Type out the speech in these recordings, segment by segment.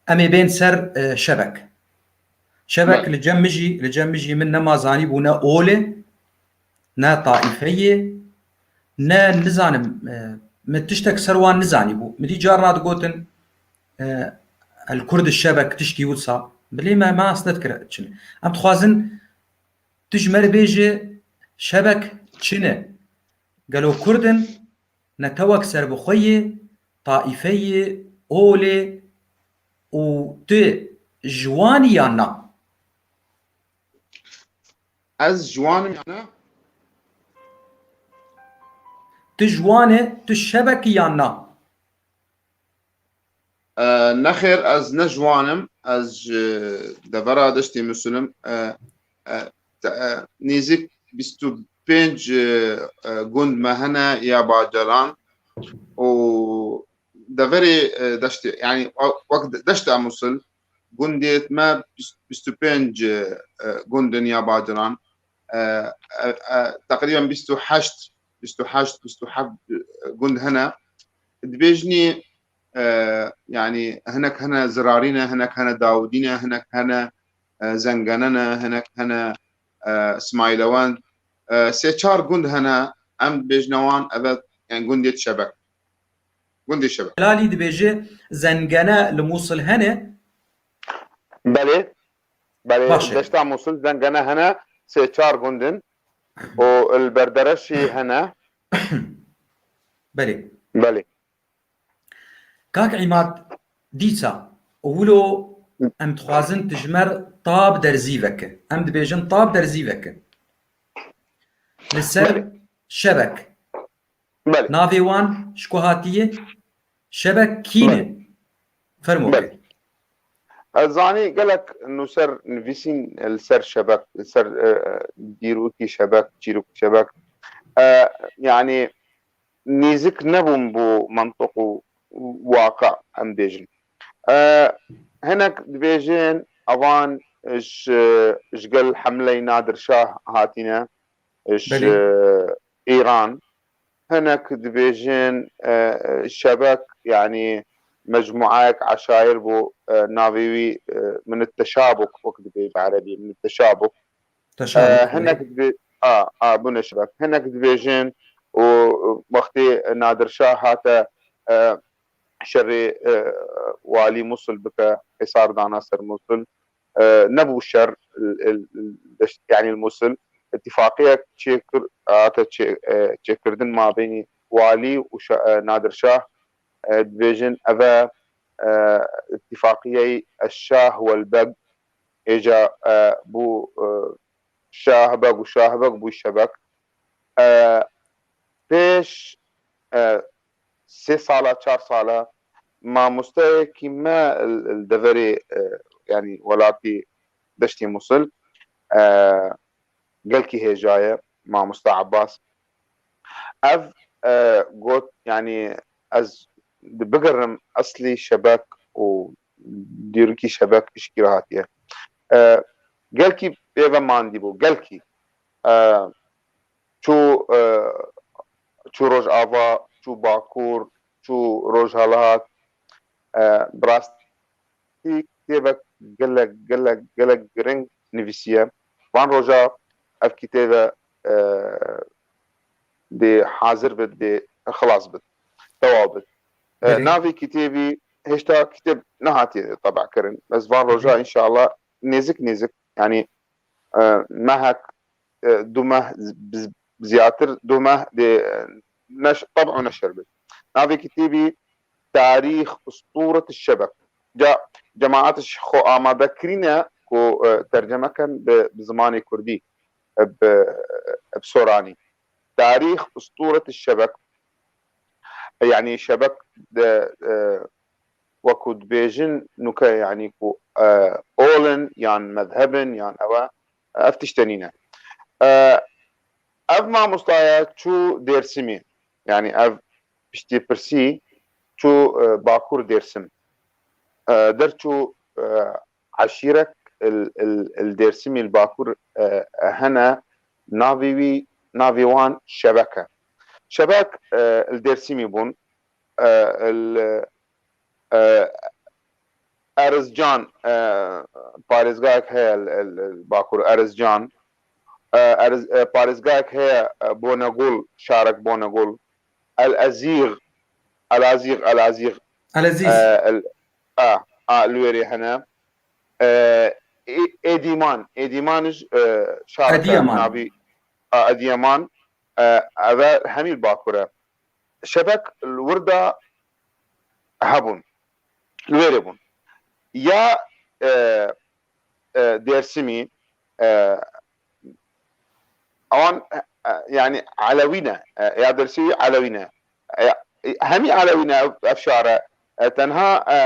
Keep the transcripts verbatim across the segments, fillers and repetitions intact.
Em ê bên ser, e, Şebek. Şebek Belê. li cem min jî, li cem min jî min nema zanîbû ne olê, ne taîfeyê, ne nizanim, e, min tiştek ser wan nizanîbû. Min dî carna digotin, e, El Kurd Şebek tişkî wisa. Bilê me, me nas nedikir çi ne. Em dixwazin tu ji me re bêje Şebek çi ne? Gelo Kurd in? Netewek serbixwe yê, taîfe yê, olê û tu ji wan î yan na? Ez ji wan im yan na? Tu ji wan î, tu Şebek î yan na? E, nexêr, ez ne ji wan im, ez ji devera Deştê Musul im. E, e, te-, e, nêzik bîst û pênc, e, e, gund me hene ya bacaran û deverê, e, deştê, yani, wek de-, deşta Musul, gundê me bîst, bîst û pênc, e, e, gund in ya bacaran. E, e, e, teqrîben bîst û heşt, bîst û heşt, bîst û heft, e, gund hene. Dibêjinî, e, yani, hinek hene Zirarî ne, hinek hene Dawidî ne, hinek hene, e, Zengene ne, hinek hene, e, Smaîlewend. E, sê çar gund hene, em dibêjine wan, eve, yani, gundê Şebek. Gundê Şebek. Helalî dibêje, Zengene li Musul hene? Belê. Belê, Baş e. Deşta Musul, Zengene hene, sê çar gund in. Û li Berdereşî hene. Belê. Belê. Kak Îmad, dîsa, wilo em dixwazin tu ji me re tab derzî veke. Em dibêjin tab derzî veke. Li ser Belê. Şebek. Belê. Navê wan ji ku hatiye? Şebek kî ne? Belê. Fermo Belê. Kek. Ez zanî gelek nûser nivîsîn li ser Şebek, li ser, e, dîrokî Şebek, çîrokî Şebek. E, yani nêzik nebûn bo mantiq û waqe, em bêjin. E, hinek dibêjin evan ji, ji gel hemleyê Nadir Şah hatine, ji Belê. Îran. Hinek dibêjin, e, Şebek, yani mecmuayek eşayir bû, e, navê wî, e, min teşabuk, wek dibê bi erebî, min teşabuk. Teşabuk, E, belê. Hinek dibê-, a, a, bûne Şebek. Hinek dibêjin û wextê Nadir Şah hate, e, şerê, e, walî Musul bike, hêsar dana ser Musul. E, nebû şer, e, e, yani li Musul. Îtîfaqiyek çêkir, hate çê-, e, çêkirdin mabênî walî û şa-, e, Nadir Şah, e, dibêjin eve, e, îtîfaqiyeyê Şah wel Beg, êca, e, bû, e, Şahbeg û Şahbeg bû Şebek. E, pêş, e, sê sala, çar sala, mamosteyekî me li, li deverê, e, yani welatî Deştê Musul, e, gelkî hêja ye, mamosta Abbas. Ev, e, got, yani ez dibigirim eslî Şebek û dîrokî Şebek pişkî re hatiye. E, gelkî pê ve mandî bû, gelkî. E, çû, e, çû Rojava, çû Bakur, çû Rojhilhat. E, bi rastî kitêbek gelek, gelek, gelek giring nivîsiye. Van roja ev kitêbe, e, dê hazir bit, dê xilas bit, tewaw bit. E, Belê. Navê kitêbî hêşta kitêb nehatiye tebekirin. Ez van roja Belê. inşallah nêzik nêzik, yani, e, mehek, e, du meh, z-, z-, ziyadtir du meh dê, e, neş-, teb'u neşir bit. Navê kitêbî Tarîx Ustûret Şebek. Ca, cemaat ji xwe amade kirîne ku, e, terceme ken bi, bi zimanê kurdî, e, bi, e, bi soranî. Tarîx Ustûret Şebek. E, yani Şebek de, e, wekû dibêjin nûke, yani ku, e, ol in yan mezheb in yan ew e, ev tişte nîne. E, ev mamostaya çû Dêrsimî, yani ev piştî pirsî çû, e, Bakur Dêrsim. E, derçû, e, eşîrek il, il, il Dêrsimî li Bakur, e, hene, navê wî, navê wan Şebek e. Şebek, e, li Dêrsimî bûn. E, il, e, Erizcan, e, parêzgahek heye li, li, li Bakur, Erizcan. E, Eriz-, e, parêzgahek heye, e, Bonegul, şarek Bonegul. El Ezîx, El Azîx, El Azîx. Elezîz. E, el, a, a, li wêrê hene. E, Ê-, Êdîman, Êdîman ji, e, şareke Edîyaman. Navî, a, Edîyaman. E, eve hemî li Bakur e. Şebek li wir de hebûn. Li wêrê bûn. Ya, e, e, Dêrsimî, e, ewan, e, e, yani Elewî ne, e, ya Dêrsimî Elewî ne. E, e, hemî Elewî ne ev, ev şare. E, tenha, e,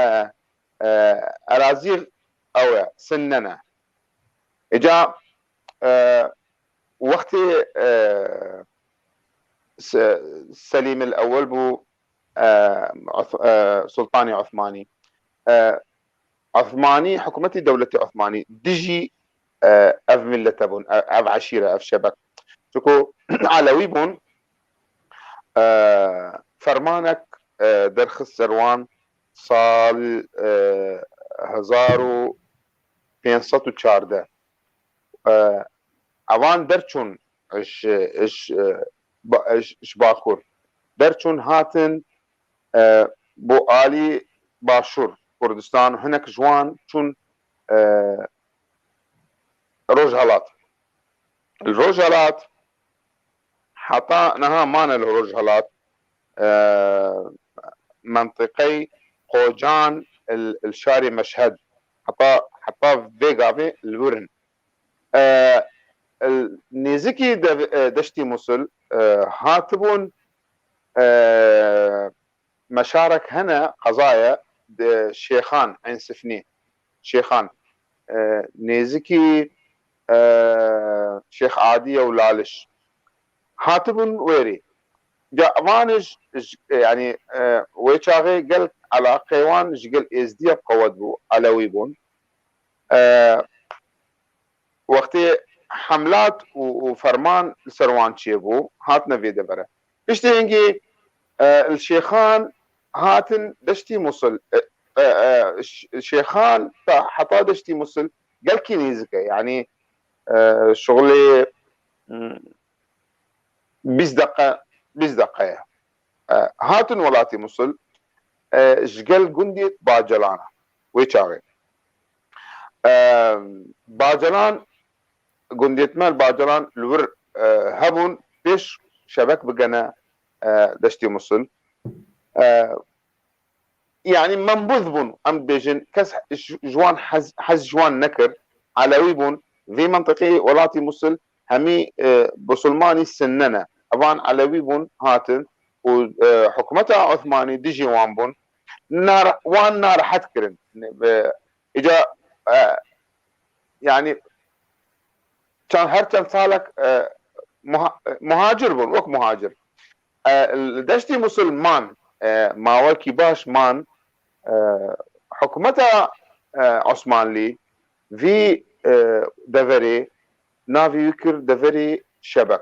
e, erazî ew e, Sinne ne. Îca, e, wextê, e, Se-, Selîm el Ewel bû, e, Oth-, e, Sultanê Osmanî. E, Osmanî, hikûmetî dewletê Osmanî dijî, e, ev milete bûn, e, ev eşîre, ev şebek. Çiku Elewî bûn, e, fermanek, e, derxist ser wan sal, e, hezar û pênc sed û çardeh. E, evan derçûn ji, ji, e, ba-, ji, ji Bakur. Derçûn hatin, e, bo alî Başûr Kurdistan, hinek ji wan çûn, e, Rojhelat. Li Rojhelat heta niha mane li Rojhelat, e, mentiqey Qocan il, il şarê Meşhed. Heta, heta vê gavê li wir in. E, il, nêzikî de, e, deştî Musul, e, hatibûn, e, meşarek hene, qezaye, de Şêxan, Eyn Sifnî. Şêxan, e, nêzikî, e, Şêx Adiye û Laliş. Hatibûn wêrî. Ca van ji, ji, yani, e, wê çaxê gel elaqê wan ji gel Êzdiye qewet bû, Elewî bûn. E, wextê hemlat û, û ferman li ser wan çêbû, hatine vê devere. Piştî hingî, e, li Şêxan hatin deştî Musil. E, e, e, Ş-, Şêxan ta heta deştî Musil gelkî nêzik e. Yanî, e, şixulê, hmm, bîst deqe, bîst deqe ye. E, hatin welatî Musil, e, ji gel gundê Bacelana. Wê çaxê. E, Bacelan, gundêt me li Bacelan li wir, e, hebûn, pêş şebek bigene, e, deştê Musil. E, yani membûz bûn, em dibêjin, kes ji, ji wan hez, hez ji wan nekir, Elewî bûn. Vê mentiqê welatî Musil hemî, e, Musulmanî Sinne ne. Evan Elewî bûn, hatin û, e, hikûmeta Osmanî dijî wan bûn. Nar-, wan narehet kirin. E, îca, e, yani çend, her çend salek, e, muha-, muhacir bûn, wek muhacir. E, li deştî Musul man, e, mawekî baş man, e, hikûmeta, e, Osmanlî vî, e, deverê navê wî kir deverê Şebek.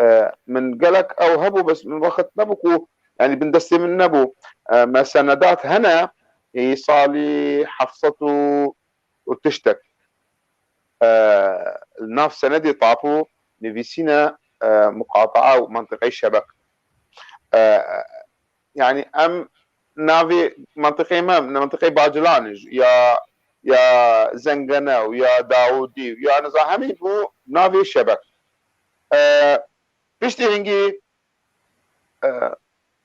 E, min gelek ew hebû, bes min wext nebû ku, yani bin destê min nebû. E, me senedat hene, ê salî heft sed û û tiştek. E, li nav senedê tapo nivîsîne, e, muqataa û mentiqey Şebek. E, yani em navê mentiqê me, mentiqey Bacilan e, ya, ya Zengene û ya Dawudî û ya niza hemî bû navê Şebek. E, piştî hingî, e,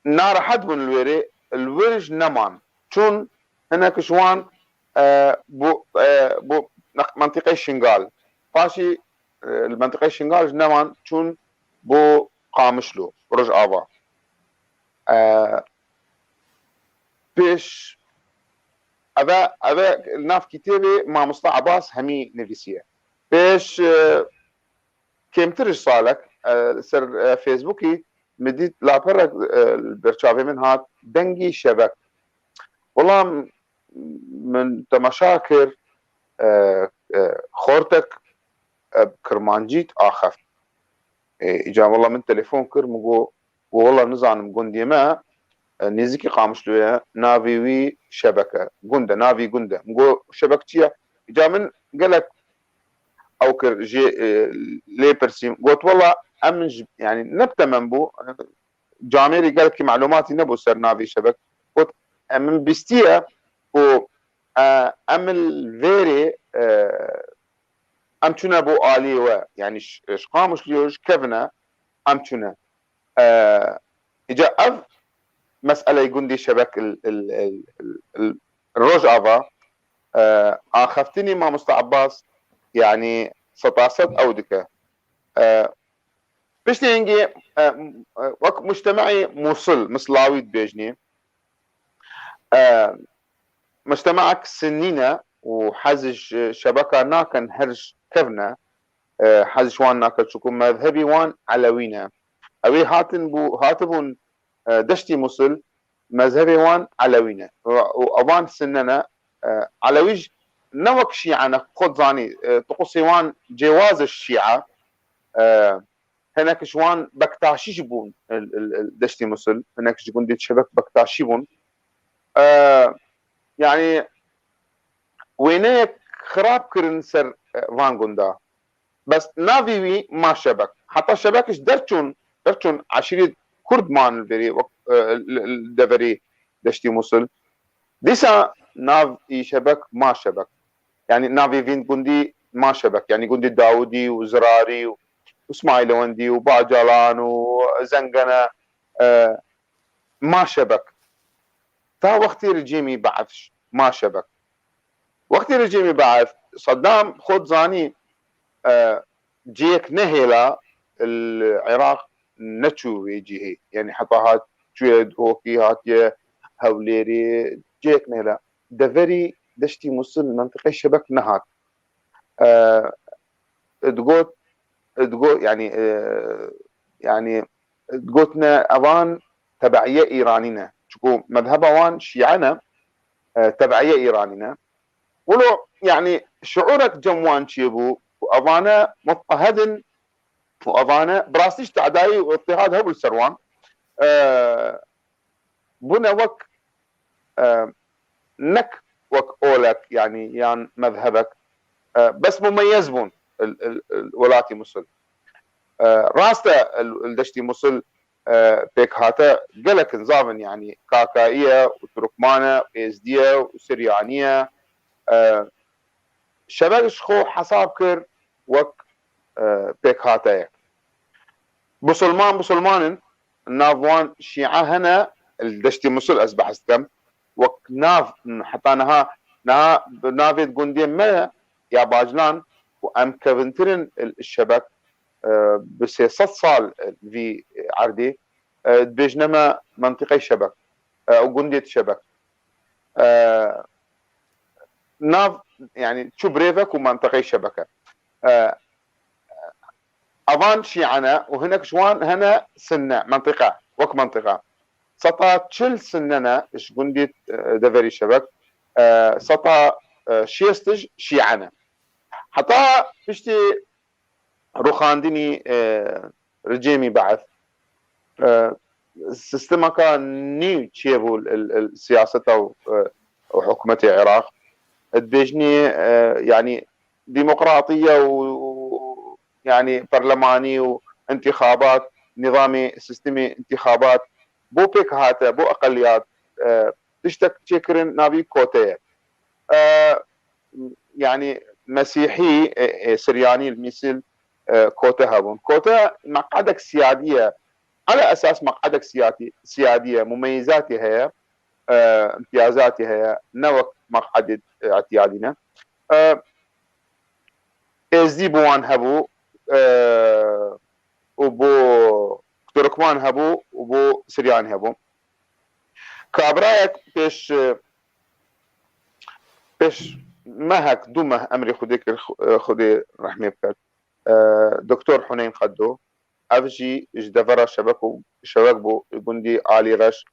narehet bûn li wêrê, li wir ji neman. Çûn hinek ji wan, e, bû, e, bû neq-, mentiqey Şingal. Paşî, e, li mentiqey Şingal ji neman çûn bû Qamişlo, Rojava. E, pêş, eve, eve li nav kitêbê Mamosta Abbas hemî nivîsiye. Pêş, e, kêmtir ji salek, e, li ser, e, Facebookî min dît laperek, e, li ber çavê min hat, Dengî Şebek. Wela min temaşa kir, e, e, xortek, e, Kirmancî axeft. E, îca wela min telefon kir, min got, got, wela nizanim gundê me, e, nêzîkî Qamişloyê ye, navê wî Şebek e. Gund e, navî gund e. Min got, Şebek çi ye? Îca min gelek ew kir, jê, e, lê pirsîm. Got, wela em ji, yanî ne bi temen bû, e, camêrî gelekî melûmatî nebû ser navê Şebek. Got, em min bîstiye ku, e, em li vêrê, e, em çûne bo aliyê we. Yanî ji, ji Qamişloyê ji kevine em çûne. E, îca ev meseleyê gundî Şebek il, il, il, il, il, Rojava, e, axaftinî mamosta Abbas, yanî seta sed ew dike. E, piştî hingê, e, wek mujtemeyê Mûsil, Mislawî dibêjnê, e, mujtemeek sinnî ne û hez ji Şebeka nakin her ji kevine, e, hez ji wan nake, çiku mezhebî wan Elewî ne. Ew ê hatin bû, hatibûn, e, deştî Mûsil, mezhebê wan Elewî ne. Û, û ewan Sinne ne. E, Elewî ji, ne wek Şîe ne, xwe dizanî, e, tiqusê wan cêwaz e Şîe. E, hinek ji wan Bektaşî jî bûn, il, il, il, deştî Mûsil. Hinek ji gundê Şebek Bektaşî bûn. E, yanî wêneyek xirab kirin ser, e, van gunda. Bes navê wî ma Şebek. Heta Şebek ji derçûn, derçûn eşîrê Kurd man li vêrê wek, e, li, li deverê deştê Mûsil. Dîsa nav î Şebek ma Şebek. Yanî navê vîn gundî ma Şebek. Yanî gundê Dawidî û Zirarî û Îsmaîlewendî û Bacalan û Zengene, e, ma Şebek. Ta wextê rejîmî Be'es ma Şebek. Wextê rejîmê Be'es, Saddam xwe dizanî, e, cihêk nehêla li Iraq neçû wê cihê. Yanî heta hat çûye Duhokî, hatiye Hewlêrê, cihêk nehêla. Deverî deştî Mûsil, mentiqeyê Şebek nehat. E, digot, digot, yanî, e, yanî, digotine evan tebeîye Îranî ne. Çiku mezheba wan Şîe ne, e, tebeîye Îranî ne. Wilo, yanî, şiûrek cem wan çêbû ku evane mutehid in û evane, bi rastî jî te'dayî û îtihad hebû li ser wan. E, bûne wek, e, nek wek olek, yanî, yan mezhebek, e, bes mumeyez bûn il, il, il welatî Mûsil. E, rast e, il, il deştî Mûsil, e, pêkhate gelek in zav in, yanî, Kakayî ye û Turkman e, Êzdî ye û Siryanî ye. E, Şebek ji xwe hesab kir wek, e, pêkhateyek. Bisilman, bisilman in, nav wan Şîe hene, li deştê Mûsil ez behs dikim. Wek nav, heta niha, niha bi navê gundê me ya Baclan û em kevintir in li Şebek, e, bi sê sed sal vî erdê, e, dibêjne me mentiqey Şebek, e, û gundê Şebek. E, nav, yanî çû birêvek û mentiqey Şebek e. E, evan Şîe ne û hinek ji wan hene Sinne, mentiqe, wek mentiqe. Seta çil Sinne ne ji gundî, e, deverî Şebek, e, seta, e, şêst jî Şîe ne. Heta piştî rûxandinî, e, rejîmî Be'es, e, sîstemeka nî çêbû li, li, li siyaseta û, e, û hikûmetê Iraq. Dibêjinê, e, yanî demokratiye û, û, yanî perlemanî û întîxabat, nîzamê sîstemê întîxabat bo pêk hate, bo eqeliyat, e, tiştek çêkirin navî kote ye. E, yanî Mesîhî, e, e, Siryanî li Mîsil, e, kote hebûn. Kote meqedek siyadî ye. Ala esas meqedek siyadî, siyadî ye, mumeyîzatî heye, e, îmtiyazatî heye, ne wek meqedê, e, îtiyadî ne. E, Êzdî bi wan hebû, e, û bo Turkman hebû û bo Siryanî hebû. Kabirayek pêş, e, pêş mehek, du meh emrê Xwedê kir, Xw-, e, Xwedê rehmê biket. E, Doktor Huneyn Qeddo, ev jî ji devera Şebek û Şebek bû, gundî Alî Reş.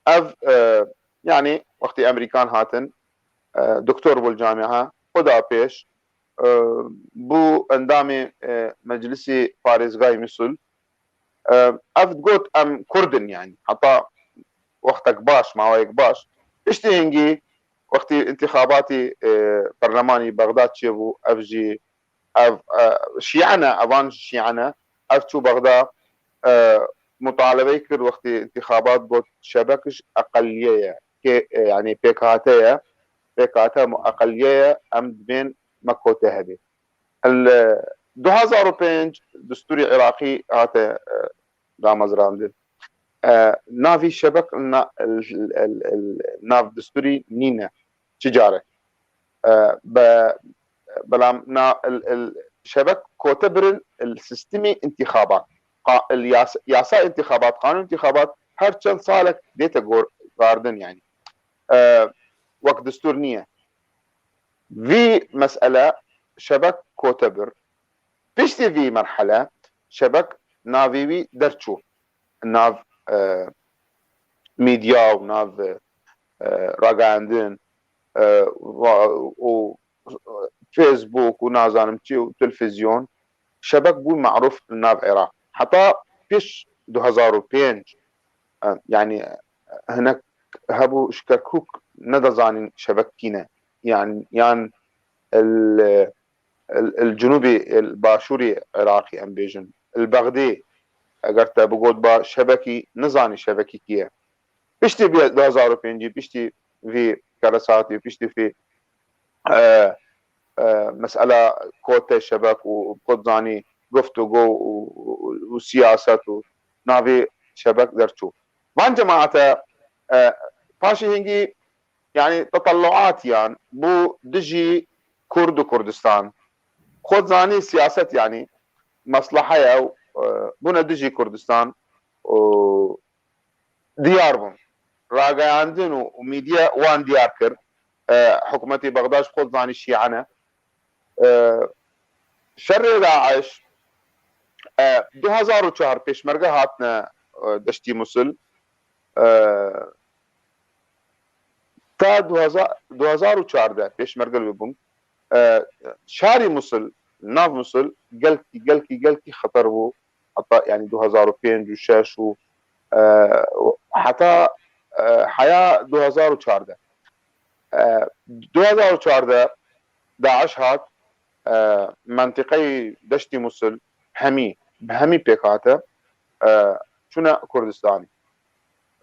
Ev, e, yanî wextê Emerîkan hatin, e, doktor bû li camia, xwe da pêş, e, bû endamê, e, Meclisê Parêzgayê Mîsul. E, ev digot, em Kurd in, yanî. Heta wextek baş, maweyek baş. Piştî hingî wextî întîxabatî, e, perlemanî Bexdad çêbû, ev jî, ev, e, şîe ne, evan şîe ne, ev çû Bexda, e, mutalebeyê kir wextî întîxabat got, Şebek ji eqeliye ye, kê, e, yanî pêkhate ye, pêkhate mu eqeliye ye, em dibên me kote hebe. Li du hezar û pênc destûrê Iraqî hate, e, damezrandin. E, navî Şebek na-, el, el, el, nav destûrî nîne. Çi carek. E, be, belam na, el, el, Şebek kote birin el sistemî întîxabat. Qa-, el yas-, yasa întîxabat, qanûn întîxabat her çend salek dête gor-, gardin yanî. E, wek destûr niye. Vî mesele Şebek kote bir. Piştî vî merhele Şebek navê wî derçû. Nav, e, medya û nav, e, ragandin, e, va-, û Facebook û nazanim çi û televîzyon. Şebek bû marûf li nav Iraq. Heta pêş du hezar û pênc, e, yanî hinek hebû ji Kerkûk nedizanîn Şebek kî ne. Yan, yan el, el, el Cunûbê, el Başûrê Iraqê em bêjin. El Bexdê, eger te bigot ba Şebekî, nizanî Şebekî kî ye. Piştî vî du hezar û pêncî, piştî vî keresatî, piştî vî, e, e, mesela kote Şebek û xwe zanî guftûgo û, û, û siyaset û navê Şebek derçû. Van cemaete, e, paşê hingî, yanî, tetelluatiyan bû dijî Kurd û Kurdistan. Xwe zanî siyaset, yanî, meslehe ye û, e, bûne dijî Kurdistan û diyar bûn. Rageyandin û, û medya wan diyar kir. E, hikûmetê Bexda ji xwe zanî şîe ne. E, şerê DAIŞ, e, du hezar û çar pêşmerge hatine, e, deştî Musil. E, ta du hezar, du hezar û çardeh pêşmerge li bûn. E, şarî Musil, nav Musil, gelkî, gelkî, gelkî xeter bû. Heta, yanî, du hezar û pênc û şeş û, e, heta, e, heya du hezar û çardeh. E, du hezar û çardeh DAIŞ hat, e, mentiqeyê deştî Musil hemî, bi hemî pêk hate, e, çûne Kurdistanê.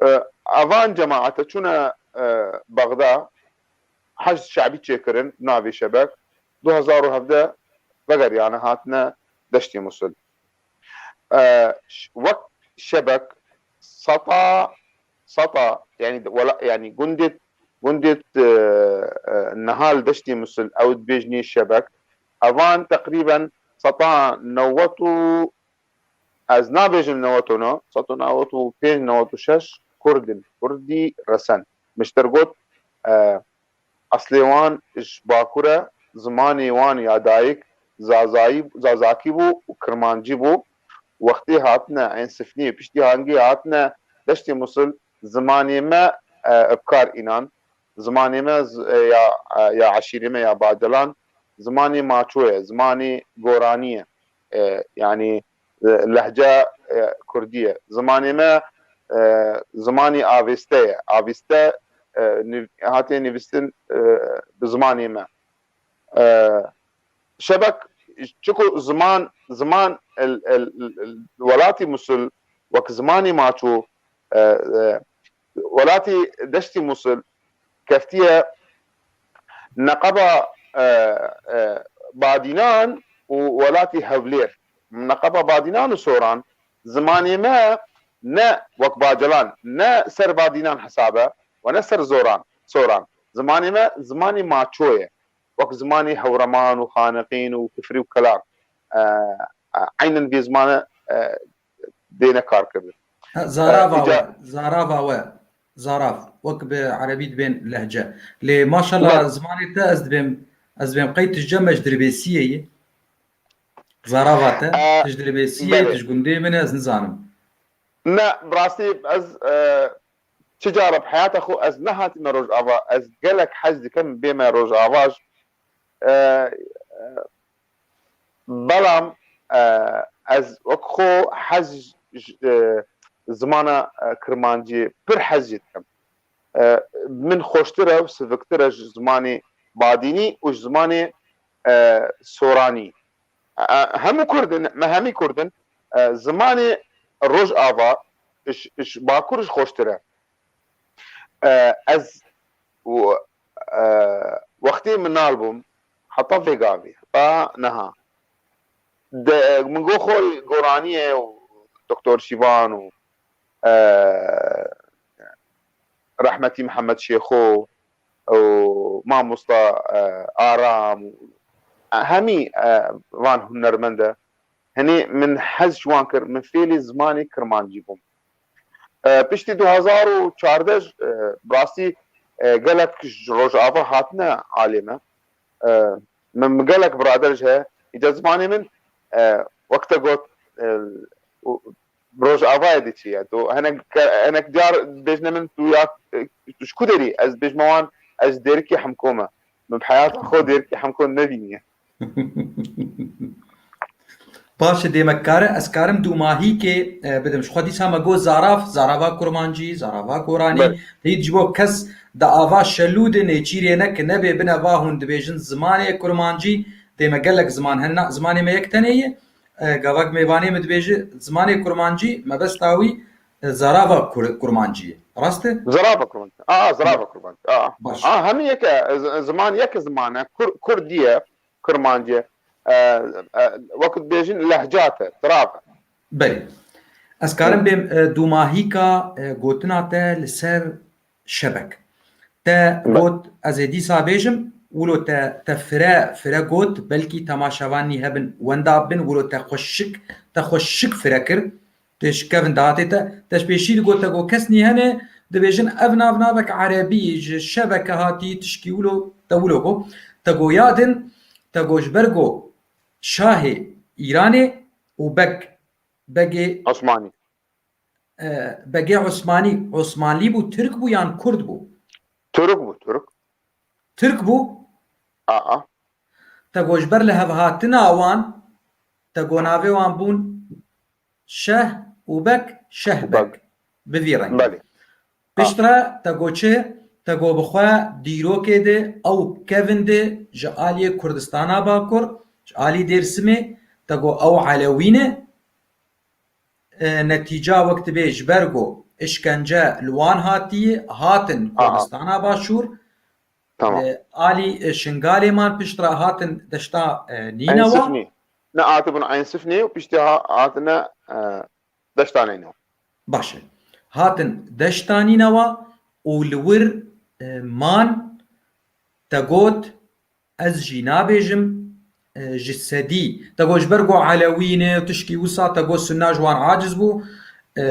E, evan cemaete çûne, e, Bexda, Heşd Şebî çêkirin, navê Şebek, du hezar û hevdeh vegeriyane hatine deştê Musil. E, ş-, wek Şebek seta, seta, yanî wela-, yanî gundê, gundê, e, e, niha li deştê Musil ew dibêjinê Şebek. Evan teqrîben seta newet û, ez nabêjim newet û neh, seta newet û pênc, newet û şeş Kurd in, Kurdî resen. Min ji te re got, e, eslê wan ji Bakur e, zimanê wan ya dayik Zazayî, Zazakî bû û Kirmancî bû. Wextê hatine Ên Sifniyê, piştî hangî hatine deştê Musil, zimanê me, e, bi kar înan. Zimanê me z-, e, ya, e, ya eşîrê me ya Bacelan, zimanê maço ye, zimanê goranî ye. E, yanî, e, lehce, e, kurdî ye. Zimanê me, e, zimanê avêste ye. Avîste, e, niv-, hatiye nivîstin, e, bi zimanê me. E, Şebek, çiku ziman, ziman el, el, el, el, welatî Musul wek zimanê maço, e, e, welatî deştî Musul keftiye neqeba, e, e, Badînan û welatî Hewlêr. Neqeba Badînan û Soran, zimanê me ne wek Bacelan, ne ser Badînan hesab e û ne ser Zoran, Soran. Zimanê me zimanê maço ye. Wek zimanê Hewreman û Xaniqîn û Kifrî û Kelan. E, e, eynen vê zimane, e, dêne karkirin. Ha, zarava E, îca- we, zarava we. Zarav. Wek bi erebî dibên lehce. Lê maşallah Belê. zimanê te ez dibêm, ez dibêm qey tu ji cem me ji Dirbêsiyê yî. Zarava te, E, tu ji Dirbêsiyê, belê. tu ji gundê min e, ez nizanim. Ne, bi rastî ez, e, çi cara bi heyata xwe ez nehatime Rojava, ez gelek hez dikim bême Rojava. E, e, belam, e, ez wek xwe hez j-, e, zimana, e, kirmancî pir hez jê dikim. E, min xweştir e û siviktir e ji zimanê badînî û ji zimanê, e, soranî. E, hemû Kurd in, me hemî Kurd in. E, zimanê Rojava ji, ji Bakur ji xweştir e. E, ez û, e, wextê min nal bûm, heta vê gavê, heta niha. De, min got xwe goraniyê û Doktor Şîvan û, e, rehmetî Mihemed Şêxo û mamosta, e, Aram û hemî, e, van hunermend e. Henê min hez ji wan kir, min fêlê zimanê kirmancî bûm. E, piştî du hezar û çardeh, e, bi rastî, e, gelek ji Rojava hatine alê me. E, min, min gelek birader ji heye. Îca zimanê min, e, wek te got, e, û Rojavayê diçiye. Tu hinek, hinek car dibêjine min, tu ya, e, tu ji ku derî? Ez dibêjime wan, ez ji Dêrikê Hemko me. Min bi heyata xwe Dêrikê Hemko nebîniye. Baş e, dê me kare, ez karim dûmahîkê, e, bidim. Ji xwe dîsa me got zarav, zarava kurmancî, zarava goranî. Belê. Hît ji bo kes di ava şelû de nêçîrê neke, nebê bine va hûn dibêjin zimanê kurmancî, dê me gelek ziman hene, zimanê me yek tenê ye. E, gavak mêvanê min dibêje zimanê kurmancî, mebesta wî, e, zarava kur-, kurmancî ye. Rast e? Zarava kurmancî. A, zarava kurmancî. A. Baş. A, hemî yek e, z-, ziman yek ziman e. Kur-, kurdî ye. Kurmancî, e, e, wekî dibêjin lehca te, tirav e. Belê. Ez karim bêm, e, dûmahîka, e, gotina te li ser şebek. Te got, ez ê dîsa bêjim, wilo te, te fire, fire got, belkî temaşevanî hebin, wenda bin, wilo te xweşik, te xweşik fire kir. Tê ji kevin dihatê te, te ji pêşî digot, te got kes nî hene, dibêjin ev nav navek erebî ji şebeke hatî tişkî wilo, te wilo got. Te got ya din, te got ji ber got şahê Îranê û beg, begê Osmanî. E, begê Osmanî, Osmanlî bû, Tirk bû yan Kurd bû? Tirk bû, Tirk. Tirk bû? Aa. Te got ji ber li hevhatina wan, te got navê wan bûn Şeh û Beg, Şehbeg. Beg. Bi vî rengî. Belê. Piştre te got çi? Te got bi xwe dîrokê de ew kevin de ji aliyê Kurdistana Bakur, ji alî Dêrsimê, te got ew elewî ne. E, netîca wek dibê ji ber ku işkence li wan hatiye, hatin Aha. Kurdistana Başûr, Tamam. E, alî, e, Şingalê man piştre hatin deşta, e, Eyn Nînewa. Sifnê. Ne hatibûn Eyn Sifnê û piştî ha-, hatine, e, deşta Nînewa. Baş e. Hatin deşta Nînewa û li wir, e, man te got, ez jî nabêjim, e, ji sedî. Te got ji ber ku elewî ne û tişkî wisa, te got sunna ji wan aciz bû. E,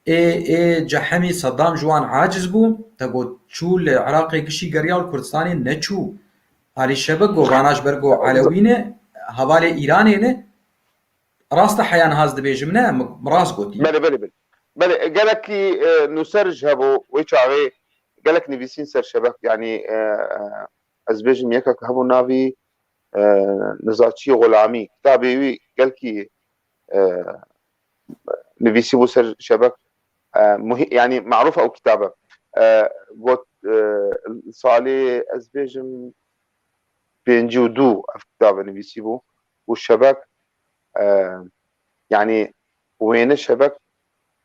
ê, ê cehemî Saddam ji wan aciz bû. Te got çû li Iraqê gişî geriya û li Kurdistanê neçû. Alî Şebek got vana ji ber ku elewî ne, hevalê Îranê ne. Rast e heya niha ez dibêjim ne, min, min rast gotî. Belê, belê, belê. Belê, gelekî, e, nûser ji hebû wê çaxê gelek nivîsîn ser şebek, yanî, e, e, ez bêjim yekek hebû navî, e, Nizaçî Xulamî. Kitabê wî gelkî, e, nivîsî bû ser şebek, e, muhî-, yanî marûf e ew kitabe. E, got, e, salê ez bêjim pêncî û du ev kitabe nivîsî bû û şebek, e, yanî wêne şebek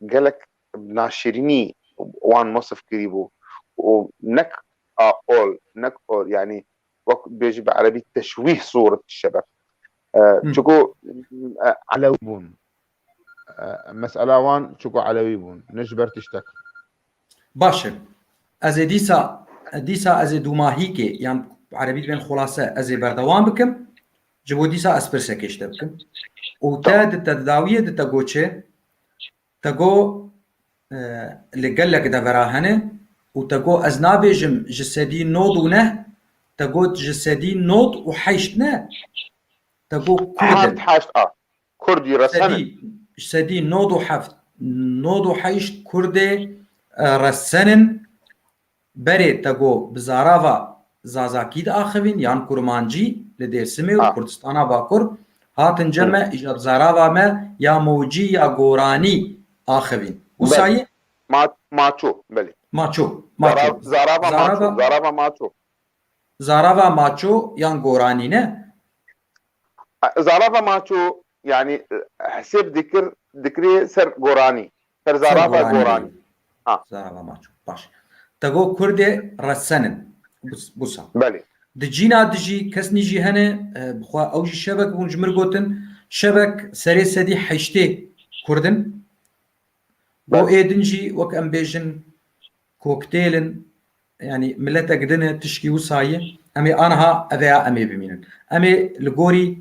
gelek naşirînî wan mesif kirî bû û nek a ol, nek ol, yanî wek bêjî bi erebî teşwîh sûret şebek. E, Hmm. Çuku, e, elewî bûn. E, mesela wan çuku elewî bûn, ne ji ber tiştek. Baş e. Ez ê dîsa, dîsa ez ê dûmahîkê, yan erebî dibên xulase, ez ê berdewam bikim. Ji bo dîsa ez pirsekê ji te bikim. Û te Tamam. di te dawiyê di te got çi? Te got, e, li gelek devera hene û te got ez nabêjim ji sedî nod û neh, te got ji sedî nod û heşt ne. Te got Kurd in. Heft heşt a. Kurdî resen in. Sedî, sedî nod û heft, nod û heşt Kurdê, e, resen in. Berê te got bi zarava Zazakî diaxivîn yan Kurmancî li Dêrsimê û Ha. Kurdistana Bakur hatin cem me, Hı. îja bi zarava me ya mocî ya goranî axivîn. Wisa yî? Ma-, Maço, belê. Maço, Maço. Zara-, Zarava Maço, Zarava Maço. Zarava Maço yan Goranî ne? Zarava Maço, yanî, e, hesêb dikir, dikirê ser Goranî. Ser Zarava Goranî. Goranî. Ha. Zarava Maço. Baş. Te got Kurdê resen in. Bus-, busa. Belê. Di cîna dijî kes nî jî hene, e, bi xwe ew jî Şebek bûn, ji mir gotin. Şebek serê sedî heştê Kurd in. Bo Belê. Ê din jî wek em bêjin koktêl in, yanî miletek din e, tişkî wisa ye. Em ê aniha eveya em ê bimînin. Em ê li gorî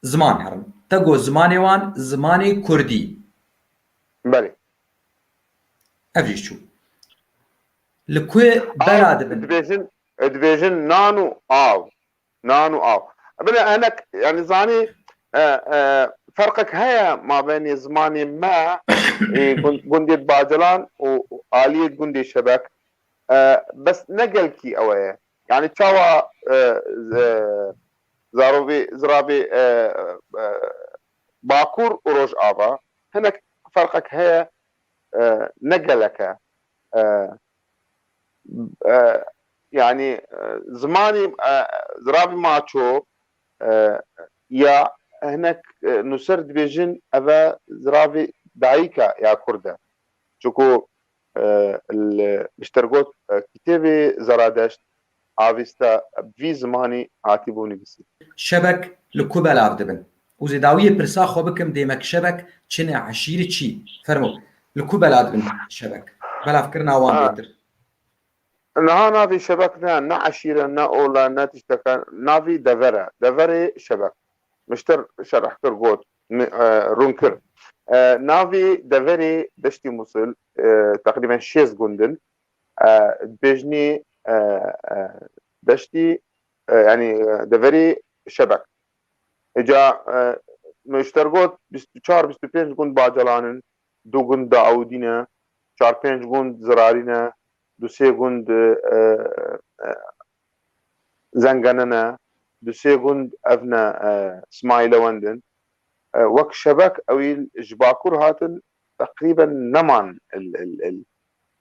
ziman herin. Te got zimanê wan, zimanê kurdî. Belê. Ev jî çû. Li ku bela dibin? Dibêjin, dibêjin nan û av. Nan û av. Bine hinek, yanî zanî, e, e, ferqek heye mabênê zimanê me, ê, gund-, gundê Bacalan û aliyê gundê Şebek. E, bes ne gelkî ew e. Yanî çawa, e, z-, zarovê, ziravê, e, e, Bakur û Rojava, hinek ferqek heye, e, ne gelek e. E, e, yanî, e, zimanî, e, ziravî Maço, e, ya hinek, e, nûser dibêjin, ev e ziravî dayika ya Kurd e. Çiku, e, li miştergot, e, kitêbê Zeradeşt, Avesta bi vî zimanî hatîbû nivîsî. Şebek li ku belav dibin? Û zêdawiyê pirsa xwe bikim, dêmek Şebek çi ne, eşîrî çi? Fermo, li ku belav dibin Şebek? Belavkirina wan Ha. bêtir. Niha navê Şebek ne, ne eşîre, ne ola, ne tişteke, navê dever e. Deverê Şebek. Mişter şerh kir got, mi-, e, rûn kir. E, navê deverê Deştî Musil, e, teqrîben şêst gund in. E, dibêjinî, e, e, deştî, e, yanî, e, deverê Şebek. Îca, e, mişter got bîst û çar bîst û pênc gund Bacalan in, du gund Dawudî ne, çar pênc gund Zirarî ne, du sê gund, e, e, Zengene ne, du sê gund ev ne, e, Smaîlewend in. E, wek Şebek ewî ji Bakur hatin, teqrîben neman il, il, il,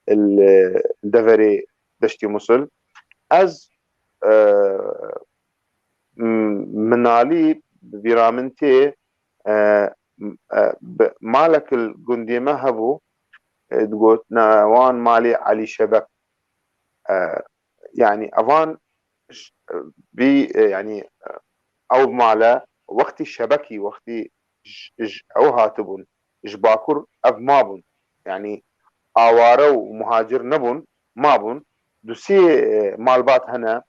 il, e, deverê Deştî Musil. Ez, e, m-, minalî bi bîra min tê, e, m-, e, bi malek li gundê me hebû, e, digot, ne, wan malê Elî Şebek. E, yanî evan ş-, vî, e, yanî, e, ew male wextî Şebekî, wextî j-, j-, ew hatibûn, ji Bakur ev mabûn. Yanî aware û muhacir nebûn, mabûn. Du sê, e, malbat hene,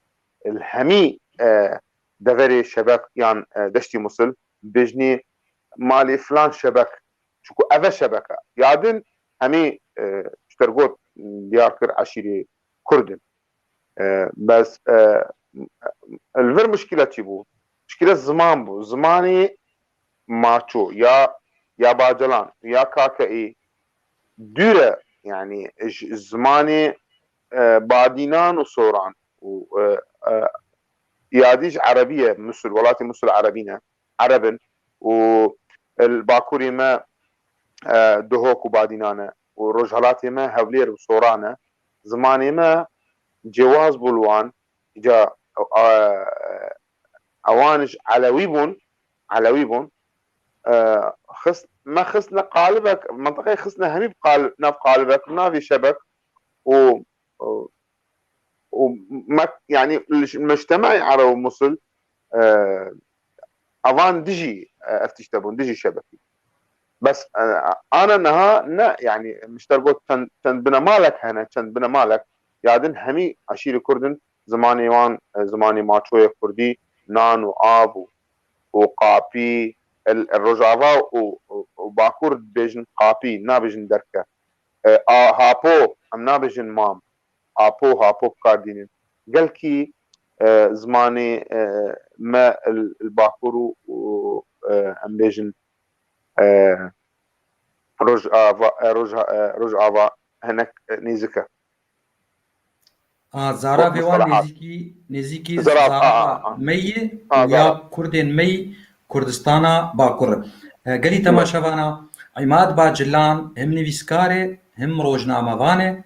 li hemî, e, deverê Şebek yan, e, Deştî Musil, bêjnî malê filan Şebek, çiku ev e Şebek e. Ya din hemî, e, ji te re got, diyar kir eşîrê Kurd in. E, bes, e, li vir muşkîle çi bû? Muşkîle ziman bû. Zimanê Maço ya, ya Bacalan, ya Kakeî dûr e, yanî ji zimanê, e, Badînan û Soran û, e, e, ya dî ji Erebî ye, Musul, welatê Musul Erebî ne, Ereb in û li Bakurê me, e, Duhok û Badînan e û Rojhelatê me Hewlêr û Soran e. Zimanê me cêwaz bû li wan, îca, e, ewan ji Elewî bûn, Elewî bûn. E, xist, me xistine qalibek, mintiqeyê xistine hemî bi qalib, nav qalibek, navê Şebek û, û, û me, yanî li ş-, mectemeyê Ereb û Musul, e, evan dijî, e, ev tişte bûn, dijî Şebekî. Bes, e, ana niha ne, yanî mişter got çend, çend binemalek hene, çend binemalek, ya din hemî eşîrê Kurd in, zimanê wan, e, zimanê Maçoyê Kurdî, nan û av û, û qapî, el, el Rojava û, û, û Bakur dibêjin qapî, nabêjin derke. E, a, hapo, em nabêjin mam. Apo, hapo bi kar dînin. Gelkî, e, zimanê, e, me li, li Bakur û, û, e, em bêjin, e, Rojava, e, Roja-, e, Rojava hinek, e, nêzik e. A, zaravê wan nêzîkî, nêzîkî zarava me yî û ya Kurdên me yî Kurdistana Bakur. E, gelî temaşevana, Îmad Bacilan him nivîskar e, him rojnamevan e,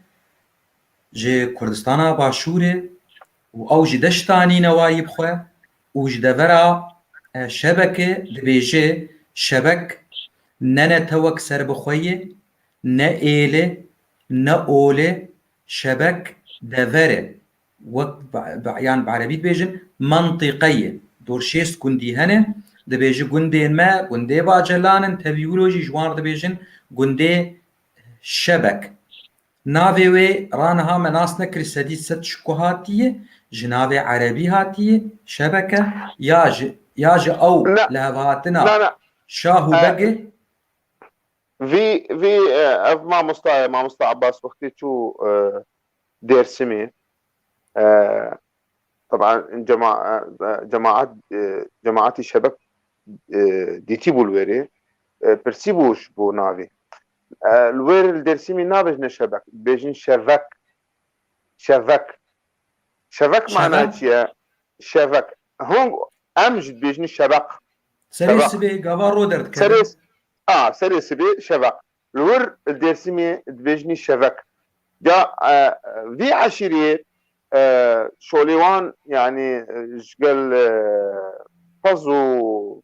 ji Kurdistana Başûr e û ew ji deşta nîne wayî bi xwe û ji devera, e, Şebekê dibêje, Şebek ne netewek serbixwe ye, ne êl e, ne ol e, Şebek dever e. Wek bi, bi, yan bi erebî dibêjin, mentîqe ye. Dor şêst gundî hene, dibêje gundên me, gundê Bacelan in, tevî wilo jî ji wan re dibêjin gundê Şebek. Navê wê raniha me nas nekir sedî sed ji ku hatiye, ji navê erebî hatiye, Şebeke, ya ji, ya ji ew Na, lihevhatina na, na. Şah û E, Beg e. Vî, vî, e, ev mamosta ye, mamosta Abbas wextê çû, e, Dêrsimê. E, teban cema-, e, cemaat, e, cemaatî Şebek, e, dîtî bû li wêrê. E, pirsî bû ji bo navê. E, li wêr li Dêrsimê nabêjne Şebek, dibêjin Şevek. Şevek. Şevek mana Şevek? Çi ye? Şevek. Hûn, em jî dibêjin Şevek. Serê Şevek. Sibê gava ro derdikeve. Serê, a, serê sibê Şevek. Li wir Dêrsimê dibêjinî Şevek. Ya, e, vî eşîrê, e, şolê wan, yanî, e, ji gel, e, pez û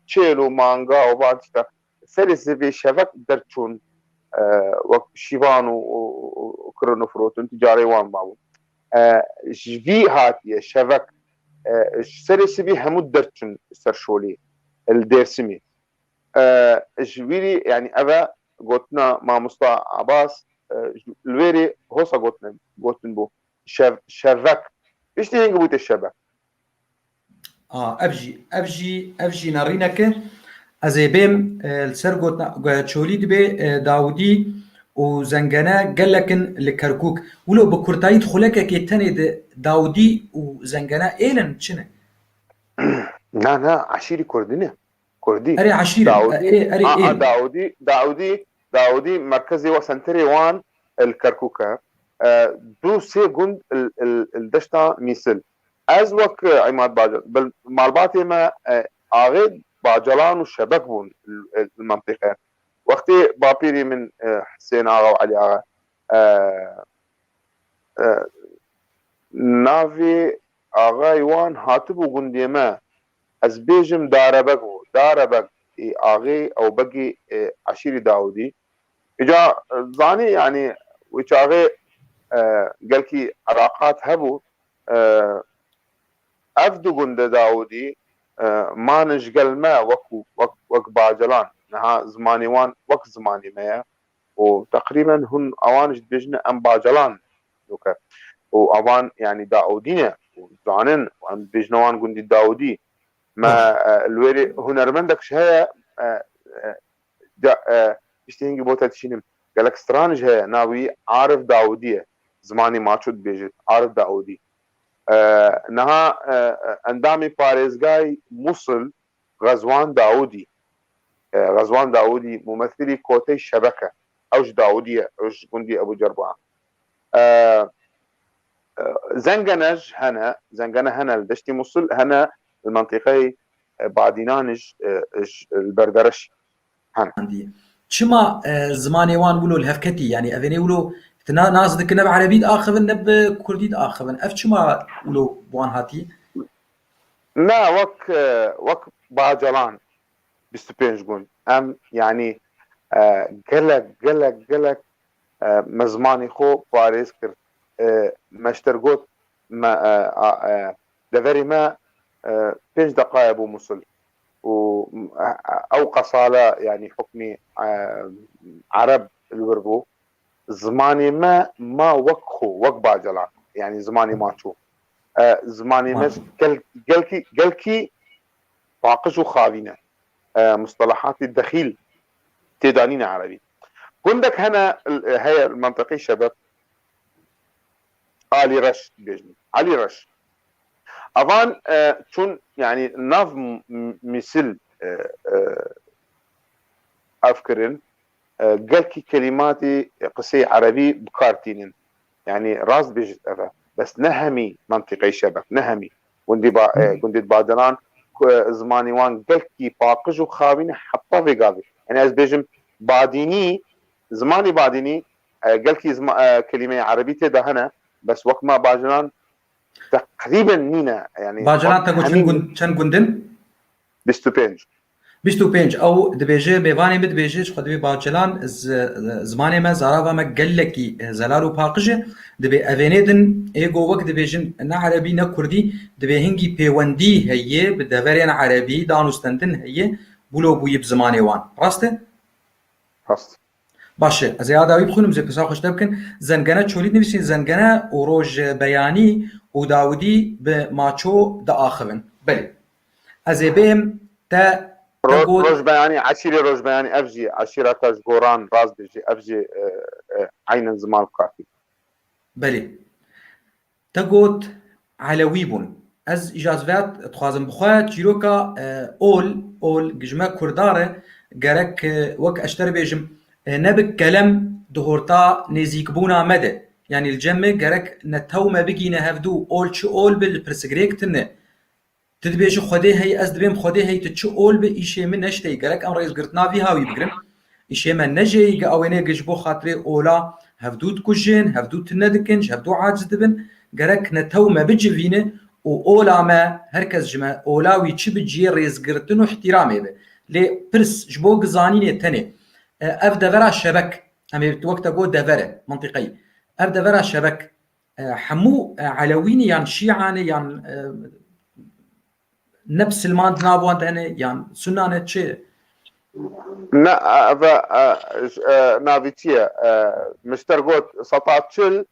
çêl û manga û van tişta serê sibê Şevek derçûn, e, wek şîvan û, û, û, û kirin û firotin, ticarê wan mabû. E, ji vî hatiye Şevek, e, serê sibê hemû derçûn ser şolê, li Dêrsimê. E, ji wîrî, yanî ev e gotina mamosta Abbas, e, ji, li wêrê hosa gotin, gotin bû. Şev-, şevek. Piştî hingî bûte şebek. A, ev jî, ev jî, ev jî nerînek e. Ez ê bêm, e, li ser gotina, go-, Çolî dibê, e, Dawidî û Zengene gelek in li Kerkûk. Wilo bi kurtayî di xulekekê tenê di Dawidî û Zengene êl in çi ne? Na, na, eşîrî Kurdî ne. Kurdî. Erê eşîr in. Dawidî, Erê, erê a, a, êl. Dawidî, Dawidî, Dawidî merkezê we senterê wan li Kerkûk e. E, du sê gund li, li, li deşta Mîsil. Ez wek, e, Îmad Bacal, bil malbatê me, e, axê Bacalan û Şebek bûn li, li mentiqe. Wextê bapîrî min, e, Hisên Axa û Elî Axa, e, e, navê axayê wan hatibû gundê me. Ez bêjim Darebeg bû. Darebeg ê axê ew begê, e, eşîrî Dawidî. Îca, e, zanî, yanî wê çaxê, e, gelkî elaqat hebû. E, ev du gundê Dawidî, e, manin ji gel me wek, wek, wek Bacalan. Niha zimanê wan wek zimanê me ye. Û teqrîben hûn ewan jî dibêjin em Bacalan doke. Û ewan, yanî, Dawidî ne. Û zanin, em dibêjin wan gundî Dawidî. Me, Baş. E, li wêrê hunermendek ji heye, e, e, ca-, e, piştî hingî bo te dişînim. Gelek stran ji heye, navê wî Arif Dawidî ye. Zimanê Maço dibêjin, Arif Dawidî. E, niha, e, e, endamê parêzgayê Musil, Xezwan Dawudî. E, Xezwan Dawudî mumethilî kotey Şebek e. Ew ji Dawudî ye, ew ji gundî Ebû Cerba. E, e, Zengene ji hene, Zengene hene li deştî Musil, hene li mentiqeyê, e, Badînan ji, e, ji, li Berdereş hene. Çima, e, zimanê wan wilo li hev ketî? Yanî evênê wilo ti na-, nas dikin, ne bi erebî diaxivin, ne bi kurdî diaxivin. Ev çima wilo bi wan hatî? Na, wek, e, wek Bacalan bîst û pênc gund. Em, yanî, e, gelek, gelek, gelek, e, me zimanê xwe parêz kir. E, me ji te re got, me, e, a, e, deverê me, e, pênc deqaye bû Musil. Û, e, e, ew qesale, yanî hukmî, e, Ereb li wir bû. Zimanê me ma wek xwe, wek Bacalan, yanî zimanê Maço. E, zimanê me Baş. gel-, gelkî, gelkî paqij û xavîn e. E, mustelehatê dexîl têda nîne erebî. Gundek hene, e, heye li mentiqê Şebek, Alî Reş dibêjin. Alî Reş. Evan, e, çûn, yanî nav m-, m-, mîsil, e, e, ev kirin, e, gelkî kelîmatî qisey erebî bi kar tînin. Yanî rast bêjit ev e. Bes ne hemî mentiqeyê Şebek, ne hemî. Gundî ba-, e, Hı. gundê Bacalan, ku, e, zimanê wan gelkî paqij û xavîn e heta vê gavê. Yanî ez bêjim, badînî, zimanê badînî, e, gelkî zima-, e, kelîmeyê erebî tê de hene, bes wek me Bacalan teqrîben nîne. Yanî Bacalan te got çend gund, çend gundin? Bîst û pênc. Bîst û pênc. Ew dibêje, mêvanê min dibêje, ji xwe dibê Bacalan, z-, zimanê me, zarava me gelekî zelal û paqij e. Dibê evênê din, ê go wek dibêjin, ne erebî ne kurdî, dibê hingî pêwendî heye bi deverên erebî, danûstendin heye, bûlo bûyî bi zimanê wan. Rast e? Rast. Baş e, ez ê a dawî bixwînim, ez ê pirsa xwe ji te bikim. Zengene Çolî dinivîsî, Zengene û Rojbeyanî û Dawidî bi maço diaxivin. Belê. Ez ê bêm te, te Ro-, got, Rojbeyanî, eşîrê Rojbeyanî, ev jî eşîra te ji goran rast bêjî, ev jî, e, e, eynen ziman kafî. Belê. Te got Elewî bûn. Ez îja ez vêya dixwazim, bi xwe çîroka, e, ol, ol, ji me Kurda re gerek, e, wek ez ji te re bêjim, e, ne bi kelem di horta nêzîkbûna me de. Yanî li cem me gerek netew me bigîne hevdû, ol çi ol bi, li pirsigirêk tune. Tu dibêjî Xwedê heye, ez dibêm Xwedê heye, tu çi ol bi, îşê min neşteyî. Gerek em rêzgirtina vî hawî bigirin. Îşê me ne jêyî ge ewênê ge ji bo xatirê ola hevdû dikujin, hevdû tune dikin, ji hevdû aciz dibin. Gerek netew me bicivîne û ola me, her kes ji me ola wî çi bi cihê rêzgirtin û ihtiramê be. Lê pirs ji bo gizanînê tenê, e, ev devera Şebek, em ê wek te got dever e, mintîqeyî. Ev devera Şebek, e, hemû, e, Elewî ne yan Şîa ne yan, e, ne bisilman di nav wan de hene yan Sunna ne, çi? Ne, ev, e, j-, e, navî çi ye? E, min ji te re got seta çil,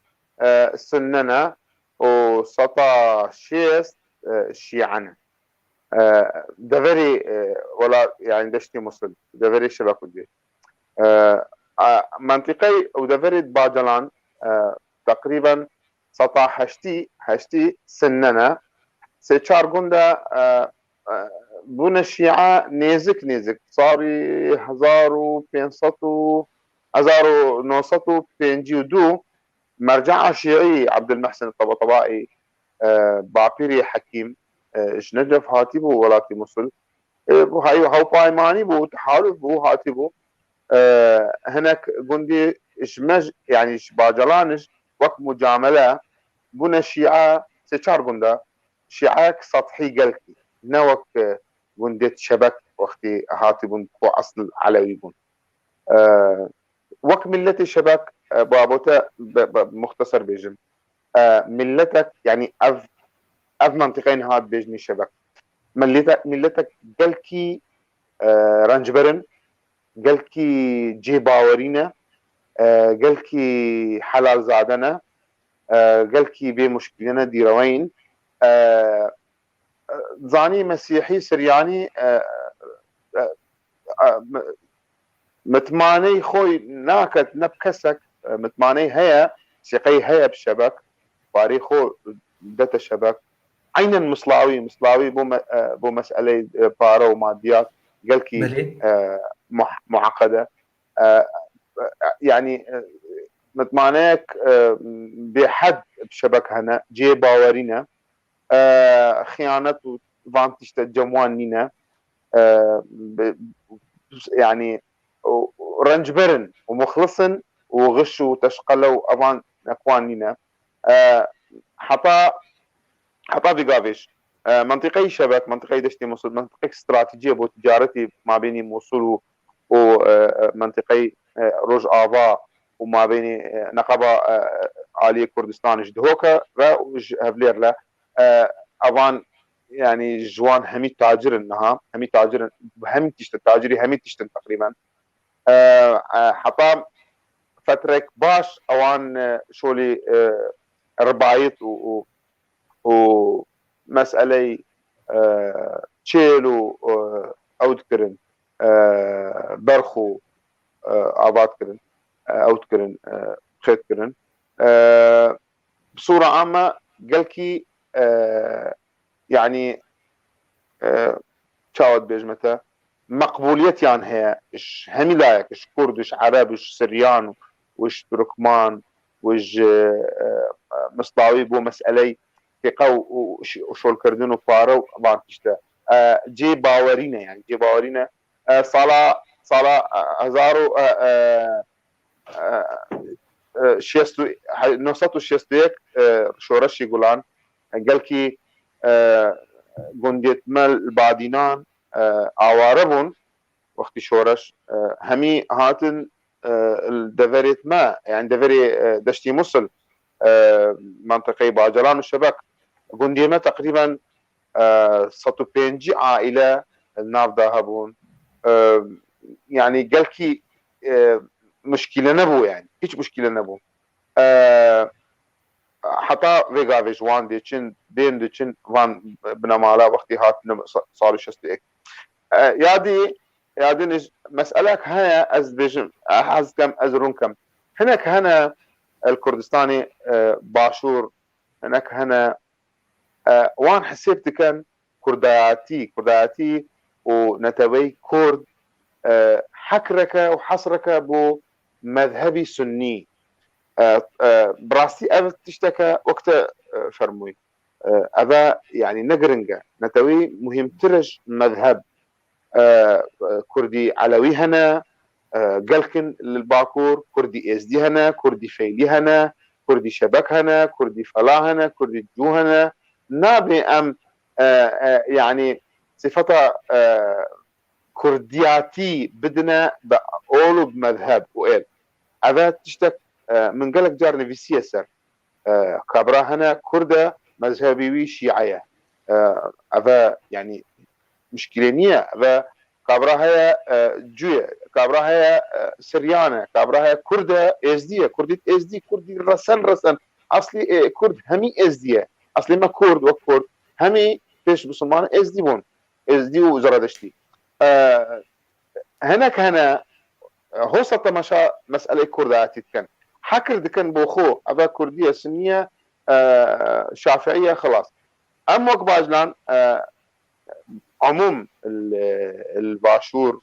e, Sunne ne û seta şêst, e, Şîe ne. E, deverê, e, wela, yani deştê Musul, deverê Şebek û Cê. E, a, mentiqey û deverê Bacalan, e, teqrîben seta heştî, heştî Sunne ne. Sê çar gund e, e, e, bûne Şîe nêzik nêzik. Sarî hezar û pênc sed û, hezar û neh sed û pêncî û du mercea Şîî Ebdulmehsin Tabatabaî, e, bapîrê Hekîm, e, ji Necef hatîbû welatî Musul. E, bu hay-, hewpaymanî bû, tehaluf bû, hatîbû. E, hinek gundî ji me, yani ji Bacalan ji wek mucamele bûne Şîe sê çar gunda. Şîeyek sethî gelkî, ne wek, e, gundê Şebek wextî hatîbûn ku esil Elewî bûn. E, wek milletê Şebek, e, ba bo te be, be, muxteser bêjim. E, milletek, yani ev, ev mentiqeyê niha dibêjinî Şebek. Millete-, milletek gelkî, e, rencber in, gelkî cêbawerî ne, e, gelkî helalzade ne, e, gelkî bê muşkîle ne, dîreweyîn. E, zanî Mesîhî, Siryanî, e, e, e, mi-, mitmaney xwe naket ne bi kesek, e, mitmaney heye, sîqey heye bi Şebek, parê xwe dete Şebek. Eynen Mislawî, Mislawî bo me-, e, bo meseleyê, e, pare û madiyat gelkî, Belê. e, muh-, mueqede. E, e, yani, e, mitmaneyek, e, bêhed bi Şebek hene, cihê bawerî ne. E, xiyanet û van tişte cem wan nîne. E, bi-, yani, û, û rencber in û muxlis in û xiş û teşqele û evan nek wan nîne. E, heta, heta vî gavê jî, e, mentiqeyê Şebek, mentiqeyê Deştê Musul, mentiqeyek stratejî ye bo ticaretê mabênî Musul û, û, e, e, mentiqeyê, e, Rojava û mabênî, e, neqeba, e, aliyê Kurdistanê ji Dihok re û ji Hevlêr re. E, evan, yani, ji wan hemî tacir in niha, hemî tacir in, hemî tişt in, tacirî hemî tişt in teqrîben. E, e, heta fetrek baş ewan, e, şolî, e, ribayit û, û, û meseley, e, çêl û, e, ew dikirin, e, berx û, e, ava dikirin, e, ew dikirin, e, xêt kirin. E, bi sura ame gelkî, e, yani, e, çawa dibêjime te, meqbûliyetiyan heye ji hemî layek, ji Kurd, ji Ereb, ji Siryan û ji Turkman û ji, e, Mislawî bo meseley fiqe û, û şi-, û şolkirdin û pare û van tişte. E, cê bawerî ne, yani cê bawerî ne. E, sala sala, e, hezar û, e, e, e, e, şêst û, he-, neh sed û şêst û yek, e, şoreşî Gulan, e, gelkî, e, gundiyêt me li Badînan, e, aware bûn wextî şoreş. E, hemî hatin, e, li deverêt me, yani deverê, e, Deştî Musil, e, mentiqeyê Bacalan û Şebek. Gundiyê me teqrîben, e, sed û pêncî aîle li nav de hebûn. E, yani gelkî, e, muşkîle nebû yani. Hiç muşkîle nebû. E, heta vê gavê ji wan dê çin, bên diçin van binemala wextî hatine sa-, sal û şêst û yek. E, ya dî, ya din ji meselek heye, ez dibêjim, e, hez dikem, ez rûn kem. Hinek hene el Kurdistanê, e, Başûr, hinek hene, e, wan hesêb dikin kurdayatî, kurdayatî û neteweyî kurd, e, hekreke û hesreke bo mezhebî sunnî. E, e, bi rastî ev tişteke wek te, e, fermûyî. E, ev e, yani ne giring e. Netewî muhîmtir e ji mezheb. E, e, Kurdî Elewî hene, e, gelkin li Bakur, Kurdî Êzdî hene, Kurdî Feylî hene, Kurdî Şebek hene, Kurdî Fela hene, Kurdî Cû hene. Nabê em, e, e, yani sifeta, e, kurdiyatî bidine bi ol û bi mezheb û êl. Ev e tiştek, e, min gelek car nivîsiye ser. E, kabra hene kurd e, mezhebî wî şîe ye. E, ev e, yani, muşkilê niye. Ev e kabra heye, e, cû ye, kabra heye, e, siryan e, kabra heye kurd e, êzdî ye, kurdî êzdî, kurdî resen resen. Aslî, e, kurd hemî êzdî ye. Aslê me kurd wek kurd hemî pêş misilman êzdî bûn. Êzdî û Zeradeştî. E, hinek hene, e, hosa temaşa meseleyê kurdayetî dikin. Hekir dikin bo xwe, eve kurdî ye, sunnî ye, e, şafiî ye, xilas. Em wek Bacalan, e, umûm li, li Başûr,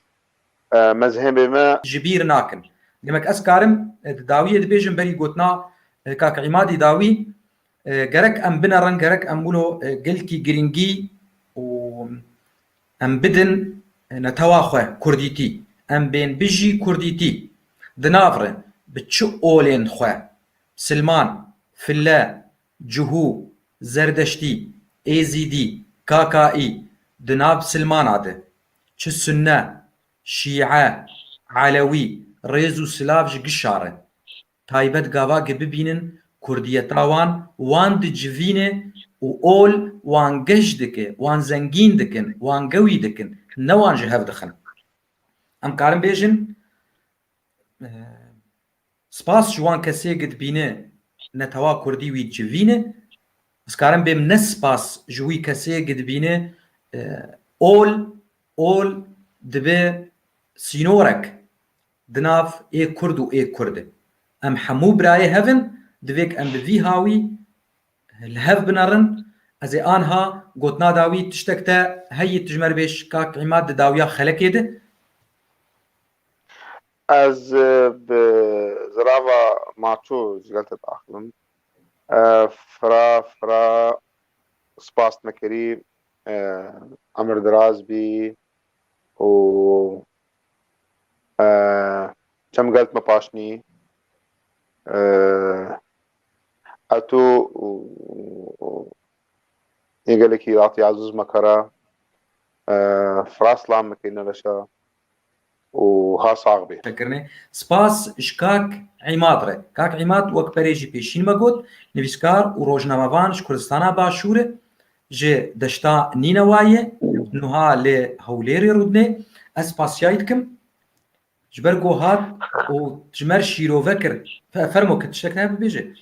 e, mezhebê me. Ji bîr nakin. Demek ez karim, e, di dawiyê dibêjim berî gotina, e, kak Îmadî dawî, e, gerek em binerin, gerek em wilo, e, gelkî girîngî û em bidin, e, netewa xwe kurdîtî. Em bên bijî kurdîtî. Di nav re bi çi olên xwe, silman, file, cihû, zerdeştî, êzîdî, kakaî, di nav silmana de, çi sunne, şîe, elewî, rêz û silav ji gişa re. Taybet gava ge bibînin kurdiyeta wan, wan dicivîne û ol wan geş dike, wan zengîn dikin, wan gewî dikin, ne wan ji hev dixin. Em karin bêjin, e, spas ji wan kesê ge dibîne netewa kurdî wî dicivîne, ez karim bêm ne spas ji wî kesê ge dibîne, e, ol, ol dibe sînorek di nav ê kurd û ê kurd e. Em hemû birayê hev in, divêk em bi vî hawî li hev binerin. Ez ê anha gotina dawî tiştek te heyî tu ji me re bêj, kak Îmad, di dawiya xelekê de. Ez, e, bi zirava maço ji gel te diaxivim. E, fira, fira spas me kirî, e, emir diraz bî û, e, çem gel me paşnî, e, eto û, û, û yê gelekî Ratî Aziz me kara, e, fira slam me kirîne leşa û ha sax bê. Teşekkür ne. Spas ji kak Îmad re. Kak Îmad wek berê jî pêşîn me got, nivîskar û rojnamevan ji Kurdistana Başûr e, ji deşta Nînewayê, nuha li Hewlêrê rûdinê. Ez spasiyayî dikim. Ji ber ku hat û ji me re şîrove kir. Fe-, fermo, ke tiştek heye bibêje.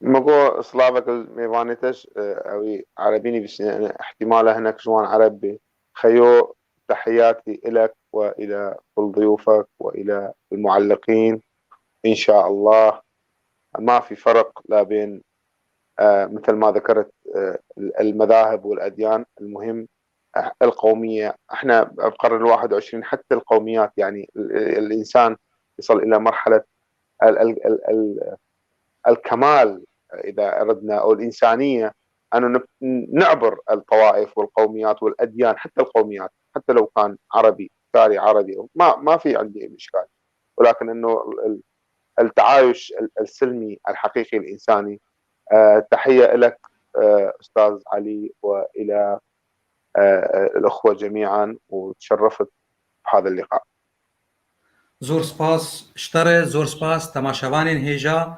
Me got, slavek li mêvanê te ji, e, ewî erebî nivîsîne, yani, ihtimal e hinek ji wan ereb bê. Xeyo, تحياتي إلك وإلى كل ضيوفك وإلى المعلقين. إن شاء الله ما في فرق لا بين، آه، مثل ما ذكرت، آه، المذاهب والأديان. المهم، آه، القومية. إحنا بالقرن الواحد وعشرين حتى القوميات، يعني، ال-، ال-، الإنسان يصل إلى مرحلة ال-، ال-، ال-، ال-، الكمال إذا أردنا، أو الإنسانية، أنه نب-، نعبر الطوائف والقوميات والأديان، حتى القوميات، حتى لو كان عربي. أفكاري عربي، ما ما في عندي أي إشكال، ولكن إنه ال- ال- التعايش ال- السلمي الحقيقي الإنساني. آه، تحية لك، آه، أستاذ علي، وإلى، آه، الأخوة جميعا، وتشرفت بهذا اللقاء. Zor spas ji te re, zor spas temaşevanên hêja.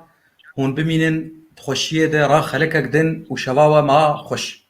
Hûn bimînin di xweşiyê de, ra xelekek din û şeva we ma xweş.